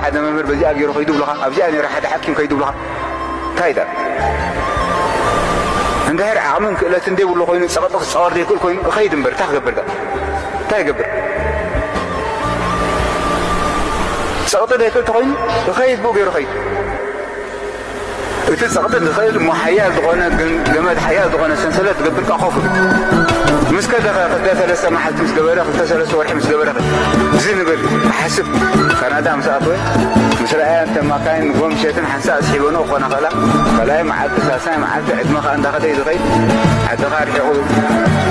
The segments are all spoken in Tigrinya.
ሓደ መምህር በዚኣ ገይሩ ከይዱ ብለኻ፣ ኣብዚኣ ነይሩ ሓደ ሓኪም ከይዱ ብለኻ። እንታይ ዳ? እንድሕር ዓቕምን ክእለትን ዘይብሉ ኮይኑ፣ ጸቕጢ ክጻወር ዘይክእል ኮይኑ፣ እኸይድ እምበር፣ እንታይ ክገብር ዳ? እንታይ ይገብር? ጸቕጢ ዘይክእል ተኾይኑ፣ እኸይድ ብኡ ገይሩ ኸይድ። እቲ ጸቕጢ ዝኽእል እሞ ሓያል ዝኾነ ግን-፣ ገመድ ሓያል ዝኾነ ሰንሰለት ዝገብር ከኣ ኮፍ ኢሉ። ምስ ከደኸ ክልተ ሰለስተ መዓልቲ ምስ ገበረ፣ ክልተ ሰለስተ ወርሒ ምስ ገበረ፣ እዚ ንብል ክሓስብ ካናዳ ምስ ኣተወ፣ ምስ ረኣያ እንተ ማካይን ንጎ ምሸትን ሓንሳእ ስሒበንኦ ክኾና ኸላ፣ ካልኣይ መዓልቲ፣ ሳልሳይ መዓልቲ ዕድመ ኸኣ እንዳኸደ እዩ ዝኸይድ። ዓድኻ ኣርሒቑ፣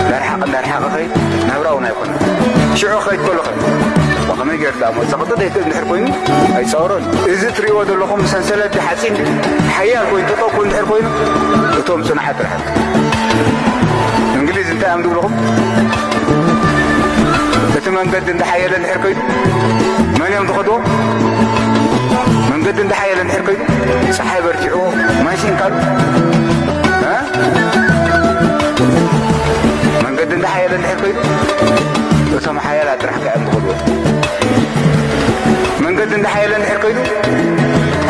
እንዳርሓቐ፣ እንዳርሓቐ ኸይድ፣ ናብራ እውን ኣይኮነን። ሽዑ ክኸይድ ከሎ ኸ፣ ብኸመይ ገይሩ ደኣ እሞ ጸቕጢ ዘይክእል እንድሕር ኮይኑ ኣይጻወሮን። እዚ እትርእይዎ ዘለኹም ሰንሰለት ሓጺን ሓያል ኮይኑ፣ ጠጠው ክብል እንድሕር ኮይኑ፣ እቶም ጽኑዓት ጥራሕ። እንግሊዝ እንታይ እዮም ዝብልኹም? እቲ መንገዲ እንዳሓየለ እንድሕር ከይዱ፣ መን እዮም ዝኸድዎ? መንገዲ እንዳሓየለ እንድሕር ከይዱ፣ ጸሓይ በርቲዑ፣ ማይ ሲንካሉ፣ እ? መንገዲ እንዳሓየለ እንድሕር ከይዱ፣ እቶም ሓያላት ጥራሕ ከ እዮም ዝኸድዎ። መንገዲ እንዳሓየለ እንድሕር ከይዱ፣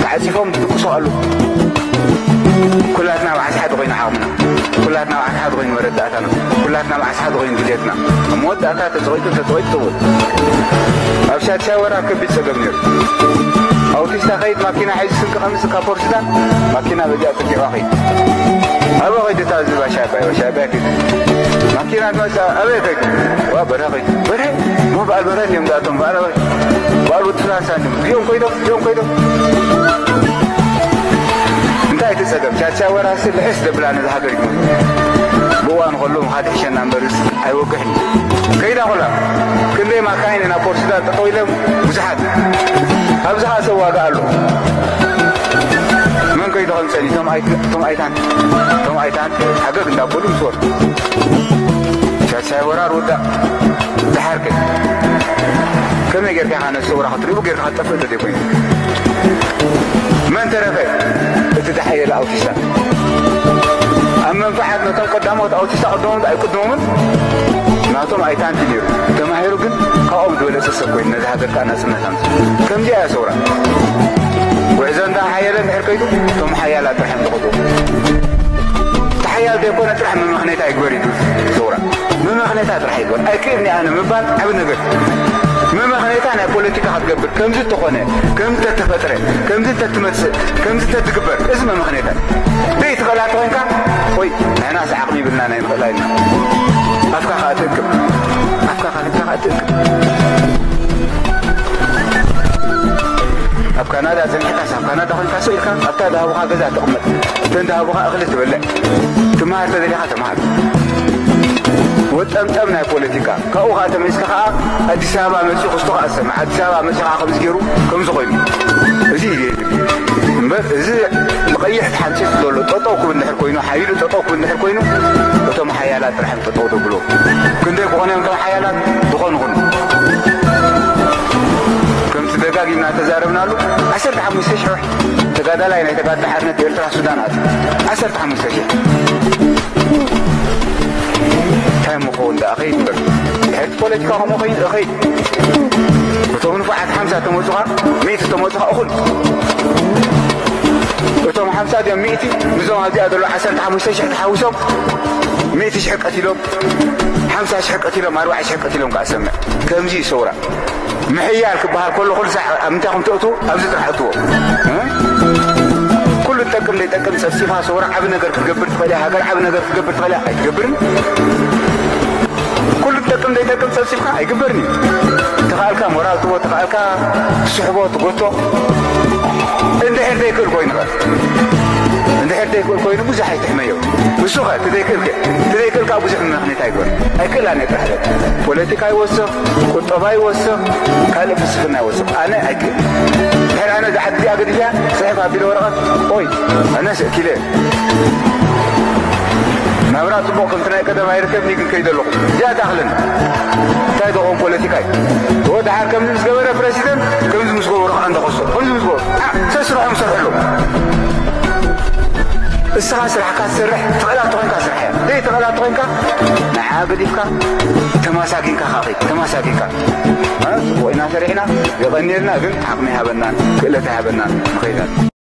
ተዓጺፎም ዝድቅሱ ኣለዉ። ኩላትና መዓስ ሓደ ኮይኑ ዓቕምና፣ ኩላትና መዓስ ሓደ ኮይኑ መረዳእታና፣ ኩላትና መዓስ ሓደ ኮይኑ ድሌትና። ኣብ መወዳእታ ተጸቒጡ፣ ተጸቒጡ ትብል። ኣብ ሻድሻይ ወራር ከቢድ ጸገም ነይሩ። ኣውቲስታ ከይድ ማኪና ሒዙ ስንቂ ከምጽእ ካብ ፖርትሱዳን፣ ማኪና በዚኣ ጽጊዑ ከይድ። ኣበይ ከይዱ እታ ዝባ ሻባይ፣ ሻባይ ከይዱ። ማኪና ትመጽእ፣ ኣበይ ከይዱ? ዋ፣ በረኻ ከይዱ። በርሀ፣ እሞ በዓል በርሀ እዮም ዝኣቶም፣ በዓል ኣበይ? በዓል ወዲ ፍራንሳ እዮም። እዚኦም ኮይዶም፣ እዚኦም ኮይዶም። እንታይ እቲ ጸገም? ቻቻ ወራሲ ልሕስ ደብላ ነዚ ሃገር እዩ። ብእዋኑ ከሎ ምኻድ ይሕሸና እምበርስ ኣይወግሕን እዩ። ከይዳ ኮላ፣ ክንደይ ማካይን ናብ ፖርቱጋል ጠጠው ኢሎም ብዙሓት። ኣብዚ ኸኣ ሰብ ዋጋ ኣሎ። መን ከይዱ ከም ጸኒቶም ኣይ-፣ እቶም ኣይታን፣ እቶም ኣይታን ሓገግ እንዳበሉ ምስ ወርዱ። ቻቻ ወራር ወዳእ። ደሓር ከ ከመይ ጌርካ ኢኻ ነቲ ሰውራ ክትሪኡ ጌርካ ክትጠፍእ እንተዘይኮይኑ? መን ተረፈ? እቲ ዝሓየለ ኣውቲስታ። ኣብ መንፍዓት ነቶም ቀዳሞት ኣውቲስታ ቅድሞምን ኣይቅድሞምን ናቶም ኣይታንቲ ነይሩ። ተማሂሩ ግን ካብኦም ዝበለጸ ሰብ ኮይኑ ነዚ ሃገር ከኣ ናጽነት ኣምጽኡ። ከምዚኣ እያ ሰውራ። ጉዕዞ እንዳ ሓየለ እንድሕር ከይዱ እቶም ሓያላት ጥራሕ እዮም ዝኸዱ። እቲ ሓያል ዘይኮነ ጥራሕ መመኽነይታ ይግበር እዩ ሰውራ። መመኽነታ ጥራሕ ይግበር። ኣይክእልኒ ኣነ ምባል ዓቢ ነገር። መመኽነታ ናይ ፖለቲካ ክትገብር፣ ከምዚ እንተኾነ፣ ከምዚ እንተተፈጥረ፣ ከምዚ እንተትመጽእ፣ ከምዚ እንተትግበር፣ እዚ መመኽነታ። ዘይትኽእላ ተኾይንካ፣ ወይ ንሕናስ ዓቕሚ ይብልና ናይ ንኽእላ ኢልና። ኣፍካ ከኣ ትእክብ። ኣፍካ ከኣ ትእክብ። ኣብ ካናዳ ጸኒሕካስ፣ ኣብ ካናዳ ኮይንካ ስቕ ኢልካ ኣብታ ዝሃቡኻ ገዛ ትቕመጥ። እተን ዝሃቡኻ እኽሊ ትበልዕ። ትመሃር ተደሊኻ ተመሃር። ወጠምጠም ናይ ፖለቲካ። ካብኡ ኸኣ ተመሊስካ ኸኣ ኣዲስ ኣበባ መጺኡ ክስቶ ኸኣ ዝሰምዕ። ኣዲስ ኣበባ መጺኡ ኸኣ ከምዚ ገይሩ፣ ከምዚ ኾይኑ። እዚ እዩ ድሌት። እምበር እዚ ብቐይሕ ተሓንጺጹ ዘሎ ጠጠው ክብል እንድሕር ኮይኑ፣ ሓይሉ ጠጠው ክብል እንድሕር ኮይኑ፣ እቶም ሓያላት ጥራሕ እዮም ጠጠው ዘብልዎ። ክንደይ ክኾኑ እዮም እቶም ሓያላት? ዝኾኑ ኹኑ። ከምቲ ደጋጊምና ተዛረብናሉ፣ ዓሰርተ ሓሙሽተ ሽሕ ተጋዳላይ ናይ ተጋድሎ ሓርነት ኤርትራ ሱዳን ኣትዩ። ዓሰርተ ሓሙሽተ ሽሕ። እንታይ ምኸውን ደኣ ኸይድ እምበር። ድሕርቲ ፖለቲካ ከምኡ ኸይድ፣ ኸይድ። እቶም ንፉዓት ሓምሳ ተመጹኻ፣ ሚእቲ ተመጹኻ እኹል። እቶም ሓምሳ ድዮም ሚእቲ፣ ምስዞም ኣብዚኣ ዘለዉ ዓሰርተ ሓሙሽተ ሽሕ ተሓዊሶም፣ ሚእቲ ሽሕ ቀቲሎም፣ ሓምሳ ሽሕ ቀቲሎም፣ ኣርባዕተ ሽሕ ቀቲሎም ከኣ ሰምዕ። ከምዚ እዩ ሰውራ። ምሕያል ክበሃል ከሎ ኩሉ ሳዕ ኣብ ምንታይ ከም ትእትዎ ኣብዚ ጥራሕ እትዎ። እ? ኩሉ ዝጠቅም ዘይጠቅም ጸፍጺፋ ሰውራ ዓቢ ነገር ክትገብር ትኽእል እያ። ሃገር ዓቢ ነገር ክትገብር ትኽእል እያ። ኣይትገብርን። ኩሉ ዝጠቅም ዘይጠቅም ጸፍጺፍካ ኣይግበርን እዩ። ተኻልካ ሞራል ትቦ፣ ተኻልካ ትስሕቦ፣ ትጎቶ። እንድሕር ዘይክእል ኮይኑ ኸ? እንድሕር ዘይክእል ኮይኑ ብዙሕ ኣይትሕመዮ። ንሱ ኸ እቲ ዘይክእል ከ? እቲ ዘይክእል ከኣ ብዙሕ ምኽንያት ኣይግበር። ኣይክእላን እየ ጥራሕ በል። ፖለቲካ ይወስኽ፣ ቁጠባ ይወስኽ፣ ካልእ ፍልስፍና ይወስኽ። ኣነ ኣይክእል። ድሕሪ ኣነ እዛ ዓዲ እዚኣ ገዲፈያ፣ ጽሕፍ ኣቢለ ወረቐት፣ ኦይ፣ ኣነ ስእኪለ። ናብራ ጽቡቕ ከምቲ ናይ ቀደም ኣይርከብን እዩ ግን ከይደ ኣለኹ። እዚኣ ትኣኽለኒ። እንታይ ደኾን ፖለቲካ እዩ? እወ፣ ደሓር ከምዚ ምስ ገበረ ፕረሲደንት፣ ከምዚ ምስ ገበሩ ከኣ እንደኸሶ። ከምዚ ምስ ገበሩ። ኣ፣ ሰስርሖም ሰርሑ ኣለዉ። እስኻ ስራሕካ ትሰርሕ፣ ትኽእላ እንተኾይንካ ስራሕ እያ። ተቐላጢ ኮይንካ ንዓ ገዲፍካ ተማሳኪንካ ካኺ ተማሳኪንካ ማለት ጽቡቕ ኢና ሰሪሕና የቐንየልና፣ ግን ዓቕሚ ሃበናን ክእለት ሃበናን ንኸይዳል